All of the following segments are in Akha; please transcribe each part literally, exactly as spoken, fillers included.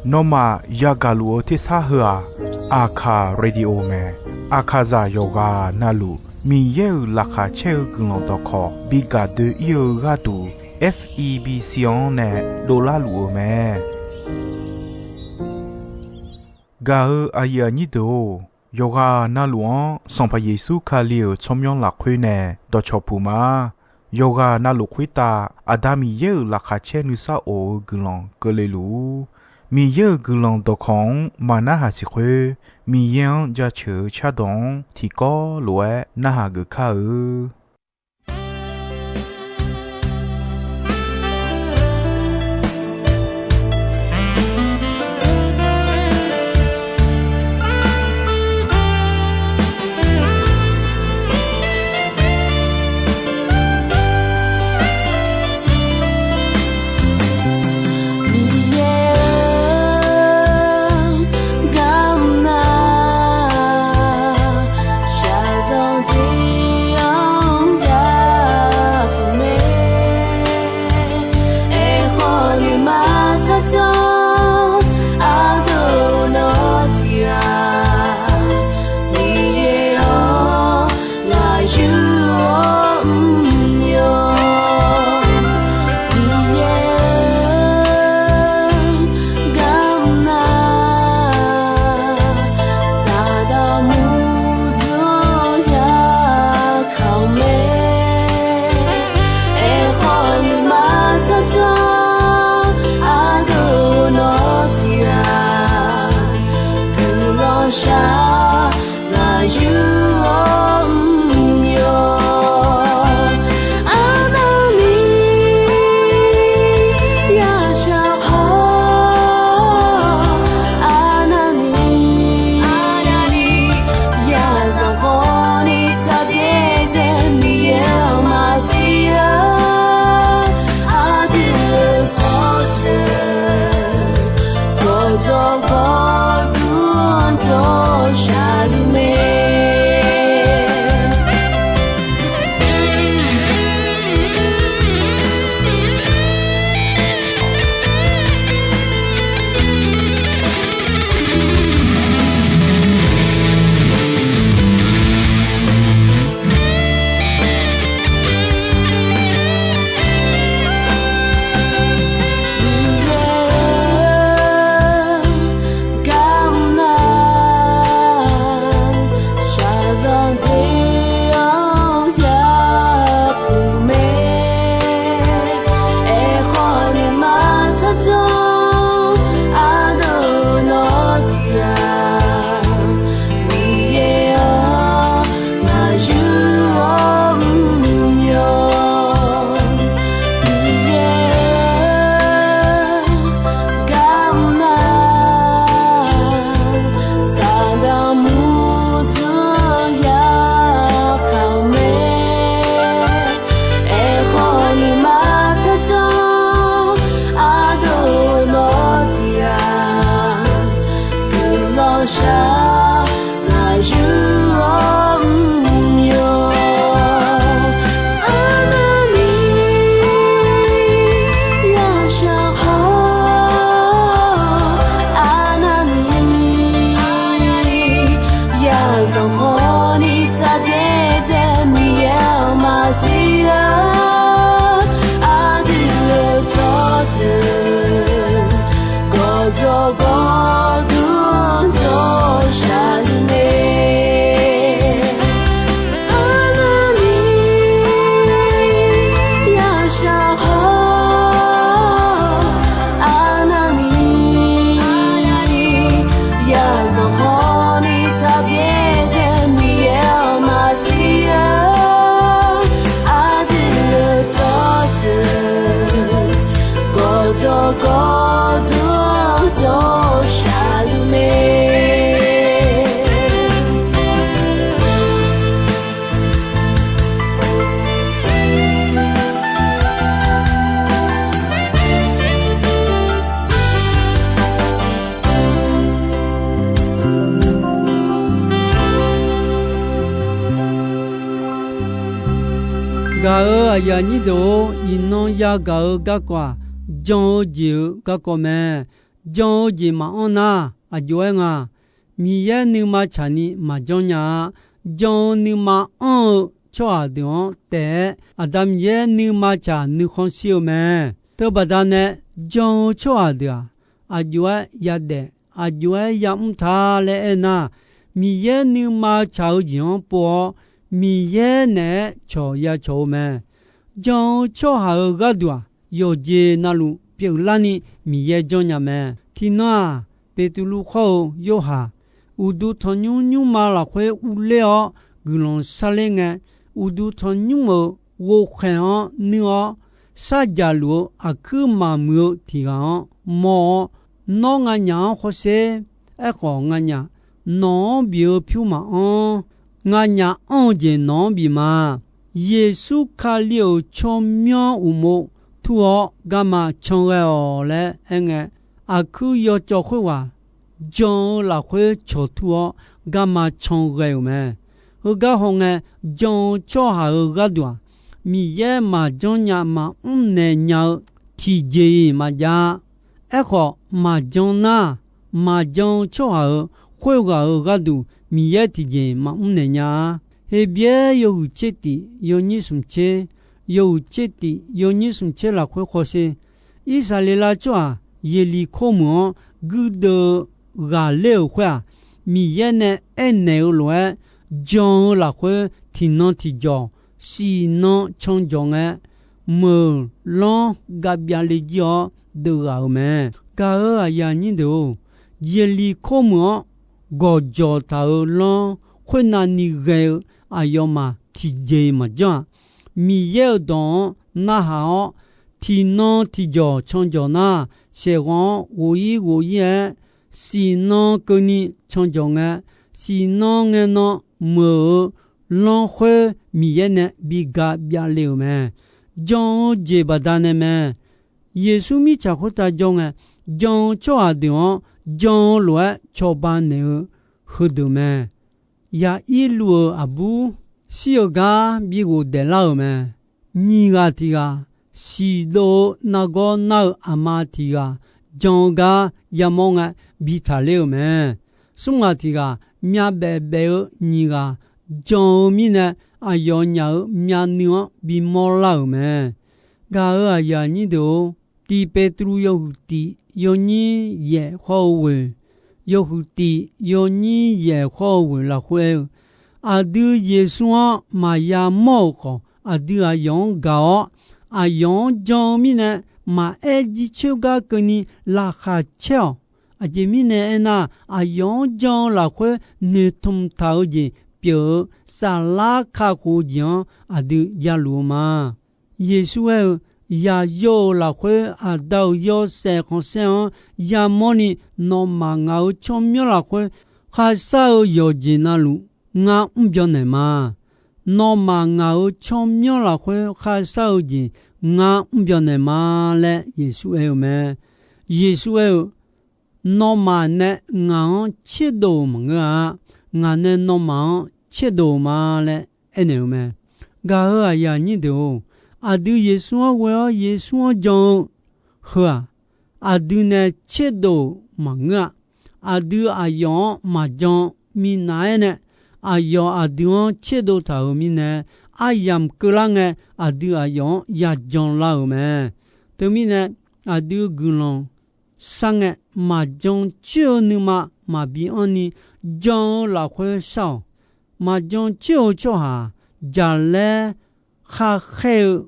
Nawmaf yagaq luf-eu tersar heu-aq, Aqkaq Radio mae. Aqkaqzaq yawqghaq navluf Miqyaer-euq laqkhaq caer-eu guiqlanq dawqkawq bi gaq doe-ir-eu gharduq, F E B C-anr nae dovlar luf-eu mae. Gaq-eu aqyuif aqnyir deuq-or, yawqghaq navluf-anr Sanqpaq Yeqsur Kali-euq tsawrmyanr lafkhoer nae dawqcawq puq ma. Yawqghaq navluf khoertav Aqda Miqyaer-euq laqkhaq caer nuisar of-eu guiqlanq keuvle luf-ur. Miqyaer-euq guiqlanq dawqkawq-anr maqnarhaq siq khoer, Miqyaer-anr jaceuq-eu cardawq-anr tiqkawv lof-aer narhaq geuf kar-eu. Miqyaer-or, garmr nar, shaqzanq tiq-anr yapuq mae. Aerkhawf nuima tsardzanr ardeuv nawr tiq-aq, Miqyaer-or, ngaq yur-awr mr-awr, Miqyaer-or, garmr nar, Saqdaq murdzaq-anr yakaq-eu mae. Aerkhawf nuima tsardzanr ardeuv nawr tiq-aq, guiqlanq shaq ngaq yur-awr mr-awr, arnavni yashaq khawf, arnavni yazanq khawfni tsaqbyaer dzae Miqyaer-anr maqsiq-a. Aqdui-euq tsawrjeuq gawqjawq gawqdui-anr jawr shaqluf mae. Miqyaer-or, garmr nar, shaqzanq tiq-anr yapuq mae. Aerkhawf nuima tsardzanr ardeuv nawr tiq-aq, Miqyaer-or, ngaq yur-awr mr-awr, Miqyaer-or, garmr nar, Saqdaq murdzaq-anr yakaq-eu mae. Aerkhawf nuima tsardzanr ardeuv nawr tiq-aq, guiqlanq shaq ngaq yur-awr mr-awr, arnavni yashaq khawf, arnavni yazanq khawfni tsaqbyaer dzae Miqyaer-anr maqsiq-a. Aqdui-euq tsawrjeuq gawqjawq gawqdui-anr jawr shaqluf mae. Arnavni yashaq khawf, arnavni yazanq khawfni tsaqbyaer dzae Miqyaer-anr maqsiq-a. Aqdui-euq tsawrjeuq gawqjawq gawqdui-anr jawr shaqluf mae. Gaq-euq aqyuif aqnyir deuq-or, iqnan yagaq-eu garkawv-aq, jan-eu jeq-euq garkawv mae. Jan-eu jeq maqanr nar, aqjox-aer nga, Miqyaer nuima tsaqni maqjanr nya-a. Jan-eu nuima anr-eu tsawrhaq deuq-anr taef-aer, Aqda Miqyaer nuima tsaq nuikhanr shir-eu mae. Teubaqda nae jan-eu tsawrhaq deuq-aq, aqjox-aer yadaef, aqjox-aer yamr ta laer aernar, Miqyaer nuima tsaq-eu jeq-anr pov-awr, Miqyaer naeq-aer cawq yacawq-eu mae. Jan-eu tsawrhaq-euq gharduq-aq, yawqjeq navluf pyeuflarni Miqyaer janrnya mae. Tiqnan-aq, Beqtuvluv khawr-eu Yorhaq, uqduq tanqnymr nymrma lafkhoer urler-awr guiqlanq sharler ngae, uqduq tanqnymr-euq ghovkhaeq-anr nuir-awr, sarjaqluf-eu aqkuir maqmuiq-eu tiq ghaq-anr mawr-awr, Nawr nganyaf-anr hawsher. Aerkhawf, nganyaf nawq-anr bif-eu pyur maqanr. Nganyaf anr-eu jeq nawq-anr bif ma. Yeqsur Kali-euq tsawrmyanr uqmov tur-awr garma can ghae-awq laer aerngae, aqkuir yawcawv khoerghaq jan-eu lafkhoer cawq tur-awr garma can ghae-euq mae. Heugar hawngae, jan-eu tsawrhaq-euq gharduq-aq, Miqyaer maqjanr nya maqmr naeq nya-eu tiqjeq-iq maqjav-a. Aerkhawf, maqjan nar, maqjan-eu tsawrhaq-euq khoerghaq-euq gharduq Miqyaer tiqjeq maqmr naeq nya-a. Heqbyaer yawhuiq tser tif yawnyir smq tser, yawhuiq tser tif yawnyir smq tser lafkhoer hawsher. Irsaqleqlav tsawrhaq Yeqliqkor meuq-anr guirdeuv-eu ghaqler-euq khoer-aq, Miqyaer nae aernaeq-eu lof-aer jan-eu lafkhoer tiqnan tiqjawq, siqnan canjawq ngae, meuq lanr gavbyav le jir-awr deuvghaq-euq mae. Gaq-euq aqyuif aqnyir deuq-or, Yeqliqkor meuq-anr gawqjawq taq-euq lanr khoernavni ghae-eu aqyawfmaf tiqjeq-iq maqjanr-aq, Miqyaer-euq dawq-anr narhaq-awr, tiqnan tiqjawq canjawq nar, saeqghanq-anr ghof-ir ghof-ir-aer, siqnan keuvni canjawq ngae, siqnan ngae nan meuq-eu lanr khoer Miqyaer nae bi gavbyav le-euq mae. Jan-eu jeq baqdanae mae. Yeqsur mirtsaq khoertav jawr ngae, jan-eu tsawrhaq deuq-anr jan-eu lof-aer cawba naeq-eu heudeuq mae. Yaqirluv-euq aqbur shir-eu gar bi ghofdaef lar-euq mae. Nyiq ghaq tiq ghaq siqdov-eu nargawr nar-eu aqma tiq ghaq jan-eu gar yamawr ngae bi taqler-euq mae. Smr ghaq tiq ghaq myavbaef baef-eu nyiq ghaq jan-eu mirnae, aqyawfnyaf-euq myavnuiv-anr bimawr lar-euq mae. Gaq-euq aqyuif aqnyir deuq-or, Tiq Petru yawhuiq tif yawnyir yaef khawr-eu ghoeq, yawhuiq tif yawnyir yaef khawr-eu ghoeq lafkhoer aer-eu, aqdui Yeqsur-anr maqya mawr-euq khawf, aqdui aqyawf-anr gaq-awr, aqyawf-anr jan-eu mirnae maqaer jircoer gar keuvni laqkhaq caer-awq. Aqjeq mirnae aernar, aqyawf-anr jan-eu lafkhoer noeqtmq taq-eu jeq pyeuf-eu saflar kakhof-eu jeq-anr aqdui jaluf-eu ma. Yeqsur aer-eu, yaqyo-euq lafkhoer Aqda-euq yawshaef khanqsaer-anr yamawrni, nawmaf ngaq-euq tsawrmyanr lafkhoer kharshar-eu yawqjeq navluf ngar mr byannaeq ma. Nawmaf ngaq-euq tsawrmyanr lafkhoer kharshar-eu jeq ngar mr byannaeq ma laer Yeqsur aer-eu mae. Yeqsur aer-eu, nawmaf nae ngaq-anr tserdov-euq maqngeur-a. Ngaq nae nawmaf-anr tserdov-euq ma laer aernaeq-eu mae. Gaq-euq aqyuif aqnyir deuq-or, aqdui Yeqsur-anr ghoe-awr Yeqsur-anr jan-eu heu-aq, aqdui nae tserdov-euq maqngeur-a. Aqdui aqyawf-anr maqjan minav-aer nae, aqyawf aqdui-anr tserdov taq-euq mirnae, aryamq keuvlar ngae aqdui aqyawf-anr yajan lar-euq mae. Teumirnae, aqdui guiqlanq sharngae, maqjan coer-eu nuima maqbi anrni, jan-eu lafkhoer shar-awq. Maqjan coer-eu tsawrhaq jaqlaer kharkhaer-eu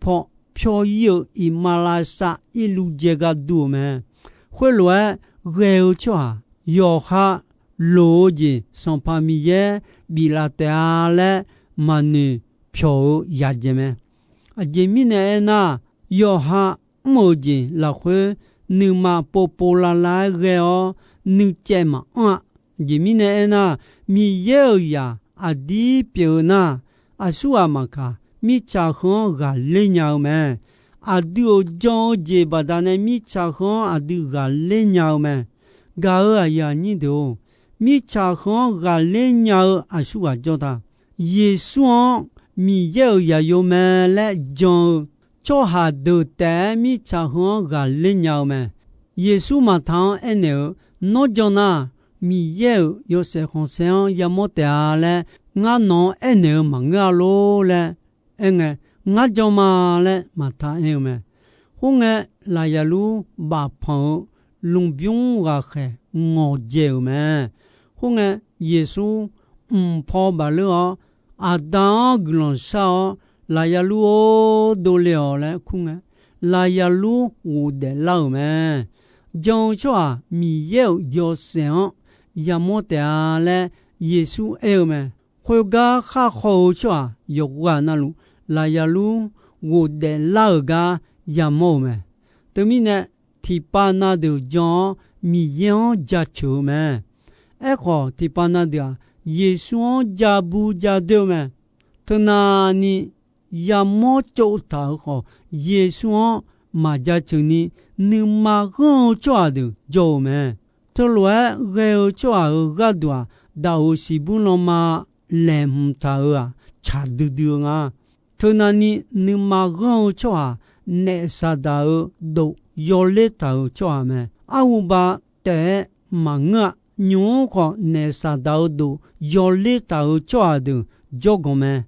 paw pyawr-ir-eu iqmalavshav irluv jaegar dur-euq mae. Khoerlof-aer ghae-eu tsawrhaq yawqha loq-eu jeq Sanqpaq Miqyaer biflaf taef-a laer maqnoeq pyawq-eu yadzae mae. Aqjeq mirnae aernar, yawqha mr-euq jeq lafkhoer nuima povpov lavlav-aer ghae-awr nuicaev maqanr-a. Aqjeq mirnae aernar, Miqyaer-euq zaq aqdir pyeuf-eu nar, aqsurghaq maqkaq, mirtsaq heu-anr ghaqler nya-eu mae. Aqdui-euq jan-eu jeq baqdanae mirtsaq heu-anr aqdui ghaqler nya-eu mae. Gaq-euq aqyuif aqnyir deuq-or, mirtsaq heu-anr ghaqler nya-eu aqsurghaq jawr ta. Yeqsur-anr Miqyaer-euq zaqyo mae laer jan-eu tsawrhaq deuq taef-aer mirtsaq heu-anr ghaqler nya-eu mae. Yeqsur Maqta-anr aernaeq-eu, Nawr jan nar, Miqyaer-euq yawshaef khanqsaer-anr yamawr taef-a laer, ngar nawq-anr aernaeq-eu maqngeur-a lor laer aerngae, Ngar jan ma laer Maqta aer-eu mae. Khoerngae, lafyaqlur bafpanq-eu lmqbymr ghaqkhaeq ngawqdzae-euq mae. Khoerngae, Yeqsur mq paw bafleur-awr, Aqda-anr guiqlanq shar-awr, Lafyaqlur-or, dovle-awq laer kur ngae, lafyaqlur ghofdaef lar-euq mae. Jan-eu tsawrhaq Miqyaer-euq yawshaef-anr yamawr taef-a laer Yeqsur aer-eu mae. Khoergar khar khaw-eu tsawrhaq yawqghaq navluf lafyaqlur ghofdaef lar-euq gar yamawr-euq mae. Teumirnae, tiqpav na deuq jan-awr Miqyaer-anr jaceuq-eu mae. Aerkhawf, tiqpav na deuq-aq, Yeqsur-anr ja bu ja doer-eu mae. Teunavni yamawr tsov taq-euq khawf, Yeqsur-anr maq jaceuq ni nuima ghanr-eu tsawrhaq deuq jawr-eu mae. Teulof-aer ghae-eu tsawrhaq-euq gharduq-aq, daqoq siqbur lanma laeqhmq taq-euq-aq, tsaq duidui-eu nga. Teunavni nuima ghanr-eu tsawrhaq naef Saqdaq-euq dof yawler taq-euq tsawrhaq mae. Arhuba taef-aer maqngeur-a. Nymq-mr khawf naef Saqdaq-euq dof yawler taq-euq tsawrhaq deuq jawrganq mae.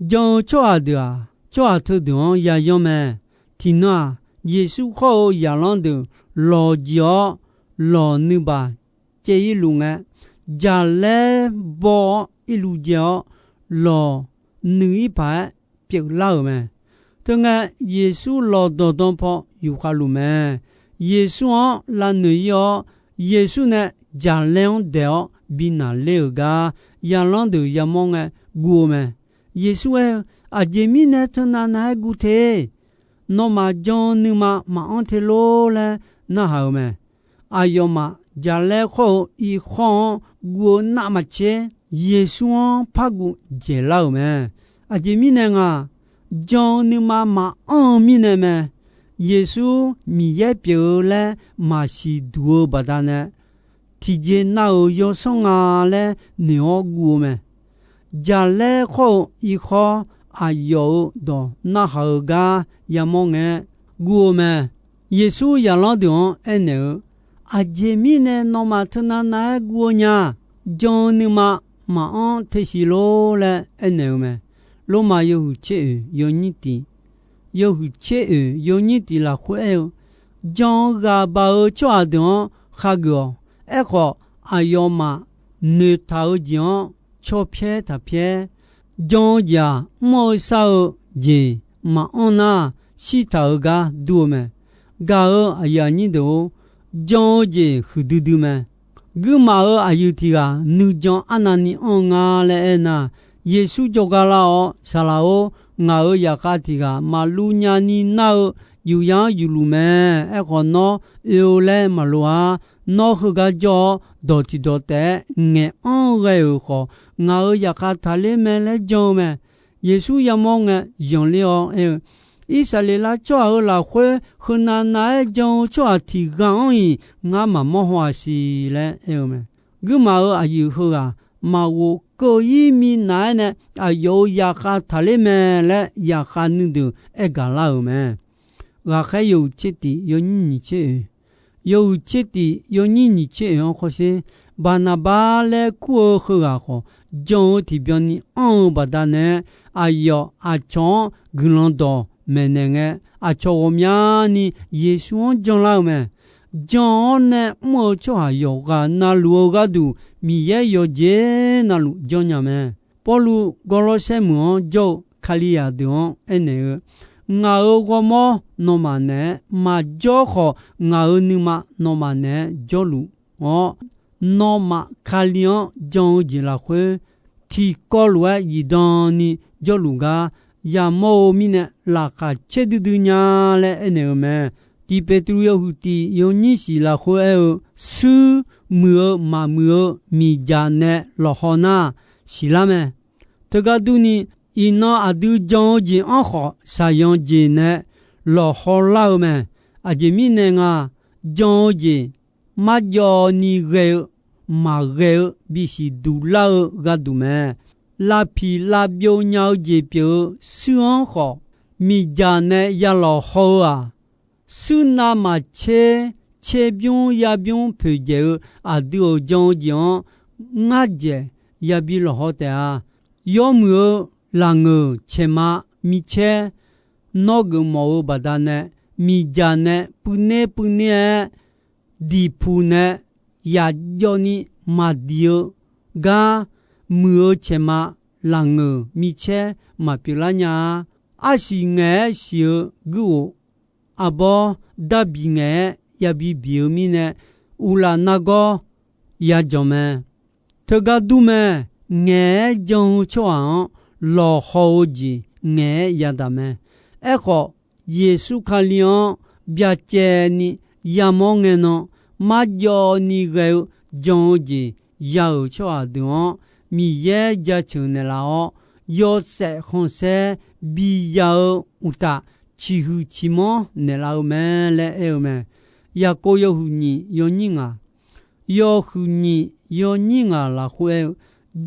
Jan-eu tsawrhaq deuq-aq, tsawrhaq teudeuq-anr yayanr mae. Tiqnan-aq, Yeqsur khawr-eu zaqlanr deuq lawq jeq-awr, lawq nuibaq caev irluf ngae, jaqlaer baw-awr irluf jae-awr, lawq nuiq ir paq-aer pyeuflar-euq mae. Teungae, Yeqsur lawqdawq dan paw yufkhav luf mae. Yeqsur-anr lavnoeq ir-awr, Yeqsur nae jaqlaer-anr daeq-awr bi naqler-euq gar, zaqlanr deuq yamawr ngae guv-eu mae. Yeqsur aer-eu, Aqjeq mirnae teunav nav-aer guv te? Nawmaf jan-eu nuima maqanr te lor laer narhaq-euq mae. Aqyawfmaf jaqlaer khawr-eu irkhawr-anr guv-eu navmaqtser, Yeqsur-anr par guv dzaeqlar-euq mae. Aqjeq mirnae nga, jan-eu nuima maqanr-eu mirnae mae. Yeqsur Miqyaer pyeuf-eu laer maqsiq duq-eu baqdanae, tiqjeq nav-euq yawsanr nga laer noeq-awr guv-eu mae. Jaqlaer khawr-eu irkhawr aqyawf-euq dawq narhaq-eu gar yamawr ngae guv-eu mae. Yeqsur zaqlanr deuq-anr aernaeq-eu, Aqjeq mirnae nawmaf teunav nav-aer guv-eu nya? Jan-eu nuima maqanr te siq lor laer aernaeq-eu mae. Lormav yawhuiq tser oeq yawnyir tiq, yawhuiq tser oeq yawnyir tiq lafkhoer aer-eu, Jan-eu ghaq baq-eu tsawrhaq deuq-anr khageuf-awq. Aerkhawf, aqyawfmaf noeqtaq-eu jeq-anr cawpyaer taq pyaer. Jan-eu jeq-aq, mr-eu shar-eu jeq maqanr nar, shirtaq-eu gar dur-eu mae. Gaq-euq aqyuif aqnyir deuq-or, jan-eu jeq huiqdui dui mae. Guirmaf-euq aqyuif tiq ghaq nuijan arnavni anr-eu nga laer aernar, Yeqsur jawrgar lar-awr, Saqlaq-or, ngaq-euq zaqkhav tiq ghaq maqluv nyani nar-eu yufyaf-anr yufluf mae. Aerkhawf, nawr oe-eu laer maqloq-a. Nawr heugar jawr-awr, dawq tiqdawq taef-aer ngaeq anr-eu ghae-euq khawf, ngaq-euq zaqkhav taqler mae laer jan-eu mae. Yeqsur yamawr ngae, zanqler-awr aer-eu, Irsaqleqlav tsawrhaq-euq lafkhoer heunav nav-aer jan-eu tsawrhaq tiq ghaq-anr-iq ngar maqmawr haw-aq siq laer aer-eu mae. Guirmaf-euq aqyuif heughaq maqghof keuv-ir minav-aer nae aqyawf-euq zaqkhav taqler mae laer zaqkhav nuideuq aer gaqlar-euq mae. Ghaqkhaer yawhuiq tser tiq yawnyir nyiq tser oeq, yawhuiq tser tiq yawnyir nyiq tser oeq-anr khawrsher, Baqnaqba laer kur-eu heughaq khawf, jan-eu tiqbyan ni anr-eu baqdanae, aqyawf aqcawq-anr guiqlanq dawq maeqnaeq ngae, aqcawq ghawqmyani Yeqsur-anr janlar-eu mae. Jan-awr nae mr-eu tsawrhaq yawqghaq navluf-eu gharduq, Miqyaer yawqjeq navluf janrnya mae. Pawrluv Gawrlawrsaer meuq-anr jawr-eu Kalizaq deuq-anr aernaeq-eu, Ngaq-euq ghawrmawr nawmaf naeq-aer maqjawr khawf, ngaq-euq nuima nawmaf naeq-aer jawrluf-awr, nawmaf Kali-anr jan-eu jeq lafkhoer, tiqkawv lof-aer zifdan ni jawrluf gar yamawr-eu mirnae, laqkhaq caerdui dui nya laer aernaeq-eu mae. Tiq Peqtruv yawhuiq tiq yawnyir siq lafkhoer aer-eu, Shuir muiq-eu maqmuiq-eu miqdzaq nae lawqhaw nar, siqlar mae. Teugar durni, iqnan aqdui jan-eu jeq-anr khawf, saqyan jeq nae lawqhaw lar-eu mae. Aqjeq mirnae nga, jan-eu jeq marjawv ni ghae-eu maqghae-eu bisiq duq lar-eu gharduq mae. Lavpiq lavbyov nya-eu jeq pyeuf-eu shuir-anr khawf, miqdzaq nae ya lawqhaw-eu-aq, suirnav maqtser, tserbymr yarbymr poeqdzaeq-eu aqdui-euq jan-eu jeq-anr ngarjaeq yabi lawqhaw taef-a. Yawmuiq-eu laqngeuq caeqma micaer nawr geufmawf-eu baqdanae, miqdzaq nae puivner puivner-aer diqpuq nae yajawv ni maqdiq-eu gar, muiq-eu caeqma laqngeuq micaer maqpyeuflar nya-a. Arsiq ngaeq-aer siq-eu guirghof, arbawr darbiq ngaeq-aer yabi biq-eu mirnae, uqlaf nargawr yajawq mae. Teugar dur mae. Ngaeq-aer jan-eu tsawrhaq-anr lawqhaw-eu jeq ngaeq-aer yadaq mae. Aerkhawf, Yeqsur Kali-anr byacaevni yamawr ngae nan, marjawv ni ghae-eu jan-eu jeq ya-euq tsawrhaq deuq-anr Miqyaer jaceuq naeqlaf-awr, yawshaef khanqsaer biya-eu uqtaf, ciqhuiq ciqmanr naeqlaf-eu mae laer aer-eu mae. Yaqkov yawhuiq nyiq yawnyir ngaq, yawhuiq nyiq yawnyir ngaq lafkhoer aer-eu,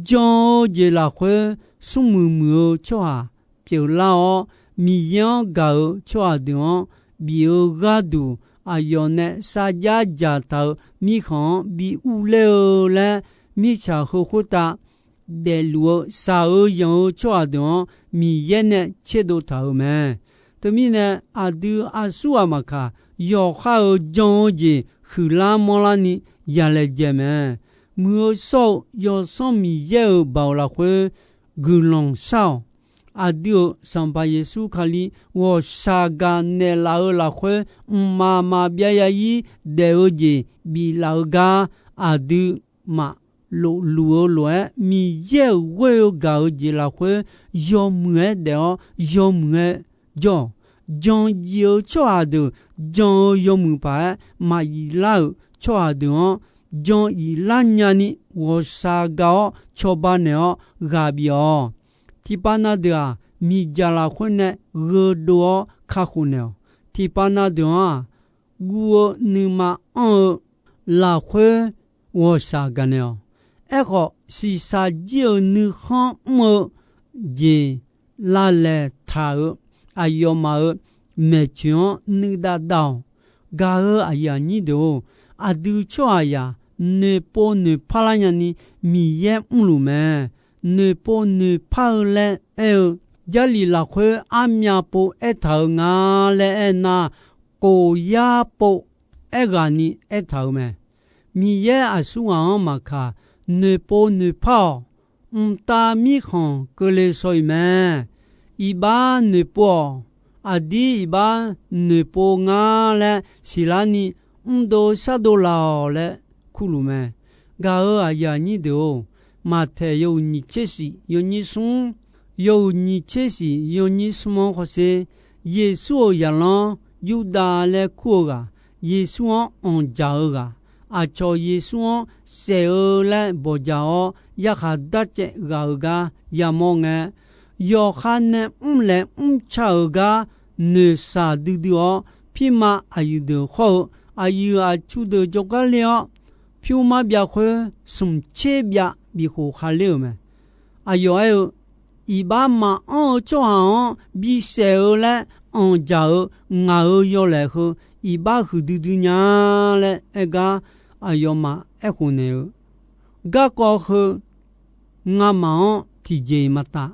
jan-eu jeq lafkhoer smrmuiq muiq-eu tsawrhaq pyeuflar-awr, Miqyaer-anr gaq-eu tsawrhaq deuq-anr bif-eu gharduq, aqyawf nae sarjax dzaqtaq-euq mirkhanq-anr bi urler-eu laer, mirtsaq heu khoertav daefluf-eu shaq-eu yanq-eu tsawrhaq deuq-anr Miqyaer nae tserdov taq-euq mae. Teumirnae, aqdui aqsur ghaq maqkaq, yawqha-euq jan-eu jeq huiqlar manrlar ni yalaejae mae. Muiq-eu shawr-eu Yawsanr Miqyaer-euq baoq lafkhoer guiqlanq shar-awq. Aqdui-euq Sanqpaq Yeqsur Kali ghawqshaq gaq naeqlaf-eu lafkhoer, mqmaq maqbyav yarzir daef-eu jeq biflaf-eu gar, aqdui maqlof luf-eu lof-aer, Miqyaer-euq ghoer-eu gaq-eu jeq lafkhoer yawmuiq-aer daef-awr yawmuiq-aer jawr-awq. Jan yif-eu tsawrhaq deuq jan-eu yawmuiq paq-aer maqyif lar-euq tsawrhaq deuq-anr jan yif lar nyani ghawqshaq gaq-awr cawba naeq-awr ghaq bif-awq. Tiqpav na deuq-aq, miqdzaq lafkhoer nae gheudov-awr kakhof naeq-awq. Tiqpav na deuq-anr-aq, guv-eu nuima anr-eu lafkhoer ghawqshaq gaqnaeq-awq. Aerkhawf, shiqshaq jir-euq nuikhanr mr-eu jeq lavlaeq taq-euq aqyawfmaf-euq maeqtsoeq-anr nuidav dav-awq. Gaq-eu aqyuif aqnyir deuq-or, aqdui tsawrhaqzaq noeqpov noeqpar lar nyani Miqyaer mrluf mae. Noeqpov noeqpar-eu laer aer-eu, Jarlif lafkhoer armyav pov aertaq-euq nga laer aernar, khof yar pov aerghaq ni aertaq-euq mae. Miqyaer aqsurghaq-anr maqkaq, noeqpov noeqpar-awq. Mqtav mirkhanq keuvle shaw-iq mae. Iqbax noeqpov-awq. Aqdir iqbax noeqpov ngar laer siqlar ni, mrdov shardov laf-awq laer kurluf mae. Gaq-eu aqyuif aqnyir deuq-or, Maqtaeq yawhuiq nyiq tser shif yawnyir smr, yawhuiq nyiq tser shif yawnyir smr-anr hawsher. Yeqsur-euq zaqlanr Yurdav laer kur-eu ghaq, Yeqsur-anr anqdzaq-eu ghaq, aqcawq Yeqsur-anr saef-eu laer bawqdzaq-awr yarkhaq darcaev ghaq-euq gar yamawr ngae, yawqha nae mrlaeq mrca-euq gar noeqshaq duidui-awr, pirma aqyuif deuq khawr-eu aqyuif aqtsu deuq jawrgar ler-awr, pyur mar byav khoer smq tser byav bif khof khaler-euq mae. Aqyawf aer-eu, Iqbax maqanr-eu tsawrhaq-anr bisaef-eu laer anqdzaq-eu ngaq-euq yawlaeq heu, iqbax huiqdui dui nya laer aer gar, aqyawfmaf aerkhof naeq-eu, Garkawv heu ngamaf-anr tiqjeq-iq maqtaf.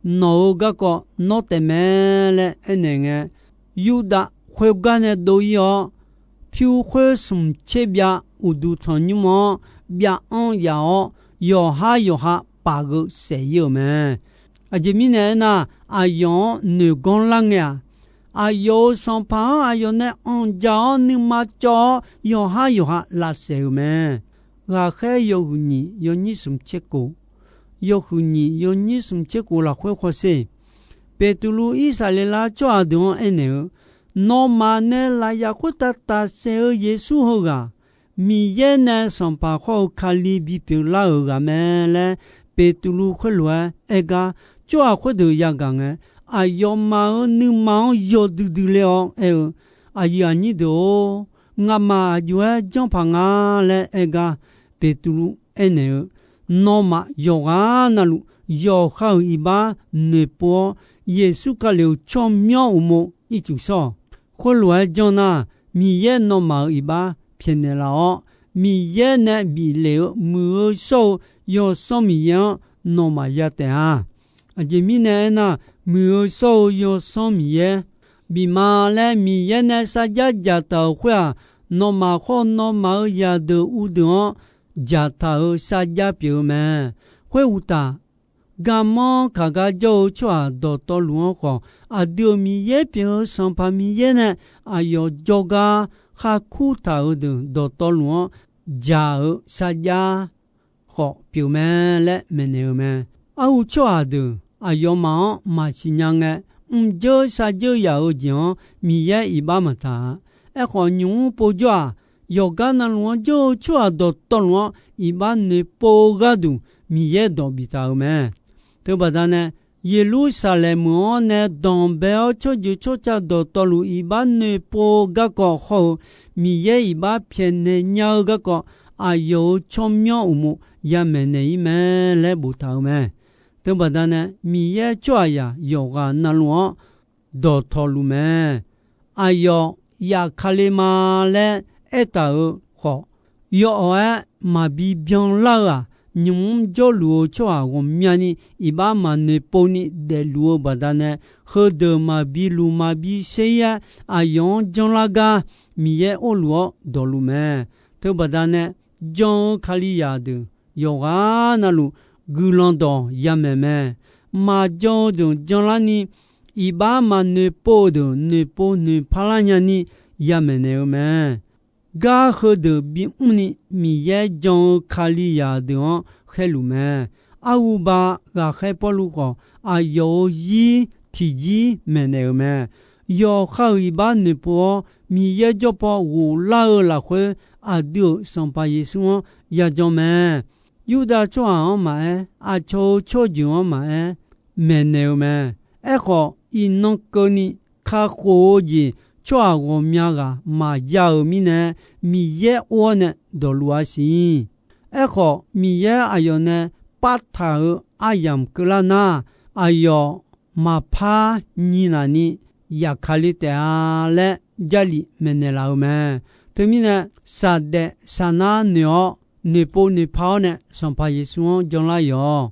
Nawq-euq garkawv nawr taef mae laer aernaeq ngae, Yurdav khoergar nae dov-ir-awr, pyur khoer smq tser byav uqduq tanqnymr-anr byav anr yaf-awr, yawqhar yawqha paf-eu saef-ir-euq mae. Aqjeq mirnae aernar, aqyawf-anr noeqganr lar ngae-aq, aqyawf-euq sanqpaq-anr aqyawf nae anqdzaq-awr nuima cawv-awr, yawqhar yawqha lavsaef-euq mae. Ghaqkhaer yawhuiq nyiq yawnyir smq tser kof, yawhuiq nyiq yawnyir smq tser kof lafkhoer hawsher. Beqtuvluv Irsaqleqlav tsawrhaq deuq-anr aernaeq-eu, Nawmaf nae lafyaf khoertav tafsaef-eu Yeqsur heughaq, Miqyaer nae Sanqpaq khawr-eu Kali bipyeuf lar-euq ghaq mae laer, Beqtuvluv khoerlof-aer aer gar, tsawrhaq khoerdeuq yagaq ngae, aqyawfmaf-euq nuima-anr yawdui dui ler-awr aer-eu, Aqyuif aqnyir deuq-or, ngamaf aqjox-aer janrpaq nga laer aer gar, Beqtuvluv aernaeq-eu, Nawmaf yawqghaq navluf yawqha-euq iqbax noeqpov-awr, Yeqsur Kali-euq tsawrmyanr uqmov ircuf shawr-awq. Khoerlof-aer janr nar, Miqyaer nawmaf-euq iqbax pyaeqnaeq laf-awr, Miqyaer nae bif lef-eu muiq-eu shawr-eu Yawsanr Miqyaer-anr nawmaf ya taef-a. Aqjeq mirnae aernar, muiq-eu shawr-eu Yawsanr Miqyaer bif ma laer Miqyaer nae sarjax dzaqtaq-euq khoer-aq, nawmaf khawr nawmaf-euq zaqdeuq uvdeuq-anr dzaqtaq-euq sarjax pyeuf-eu mae. Khoeruqtaf, garmanr kaq gar jawr-eu tsawrhaq dawqtawvluf-anr khawf, aqdui-euq Miqyaer pyeuf-eu Sanqpaq Miqyaer nae aqyawf jawrgar khar kurtaq-euq deuq dawqtawvluf-anr dzaq-eu sarjax khawf pyeuf mae laer maeqnaeq-eu mae. Arhu tsawrhaq deuq aqyawfmaf-anr maqsiq nya ngae, mrjeur sarjeur yaf-eu jeq-anr Miqyaer iqbax maqtaq-a. Aerkhawf, nymq-mr povjawr-aq, yawqgar navluf-anr jawr-eu tsawrhaq dawqtawvluf-anr iqbax noeqpov-eu gharduq Miqyaer dawq biftaq-euq mae. Teubaqda nae, Yeqlursaqlaeq meuq-anr nae danqbae-awr tsawrjeuq tsawrca dawqtawvluf iqbax noeqpov-eu garkawv hawr-eu, Miqyaer iqbax pyaeqnaeq nya-eu garkawv, aqyawf-euq tsawrmyanr uqmov yamaeq naeq-ir mae laer boftaq-euq mae. Teubaqda nae, Miqyaer tsawrhaqzaq yawqghaq navluf-anr dawqtawvluf mae. Aqyawf yaf Kali ma laer aertaq-euq khawf, yawawq-aer maqbi byanlar-eu-aq, nymq-mr jawrluf-eu tsawrhaq ghawqmyani iqbax maqnoeqpov ni daefluf-eu baqdanae, heudeuq maqbi luq maqbi ser-ir-aer aqyawf-anr janlar gar Miqyaer orluf-awr dawqluf mae. Teubaqda nae, jan-eu Kalizaq deuq yawqghaq navluf guiqlanq dawq yamaeq mae. Maqjan-eu deuq janlarni, iqbax maqnoeqpov-eu deuq noeqpov noeqpar lar nyani yamaeq naeq-eu mae. Gar heudeuq bimr ni Miqyaer jan-eu Kalizaq deuq-anr khaerluf mae. Arhuba ghaqkhaer Pawrluv khawf, aqyawf-euq zir tiqjir maeqnaeq-euq mae. Yawqha-euq iqbax noeqpov-awr, Miqyaer jawrpaw ghoflar-eu lafkhoer, aqdui-euq Sanqpaq Yeqsur-anr yajan mae. Yurdav tsawrhaq-anr maqaer, aqcawq-eu tsawrjeuq-anr maqaer, maeqnaeq-eu mae. Aerkhawf, iqnan keuvni kakhof-eu jeq tsawrhaq ghawqmya ghaq maqya-euq mirnae, Miqyaer or-awr nae dawqluf-a siq. Aerkhawf, Miqyaer aqyawf nae partaq-euq aryamq keuvlar nar, aqyawf maqpar nyiq naq ni yaf Kali taef-a laer Jarlif maeqnaeq laf-eu mae. Teumirnae, saqdaef saqnar noeq-awr, noeqpov noeqpar-awr nae Sanqpaq Yeqsur-anr janlar yawq.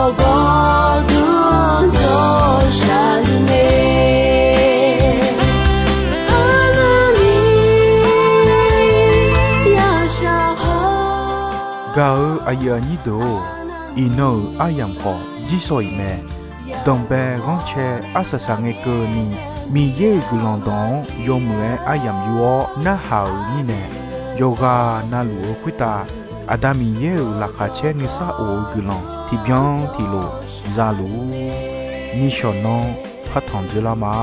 Gawrduq-anr dawq shaqluf mae. Arlawr ni yashaq haw. Gaq-eu aqyuif aqnyir deuq-or, iqnan-euq aryamq khawf jirsawq iq mae. Danqbae ghanrcae arsaq saq ngae keuvni, Miqyaer-euq guiqlanq dawq-anr yawmuiq-aer aryamq yur-awr narhaq-euq mirnae, yawqghaq navluf-eu khoertav Aqda Miqyaer-euq laqkhaq caer nuisar of-eu guiqlanq tiqbyan tiqlof zaluf-ur. Nishawq nanr partanq dzoerlar ma.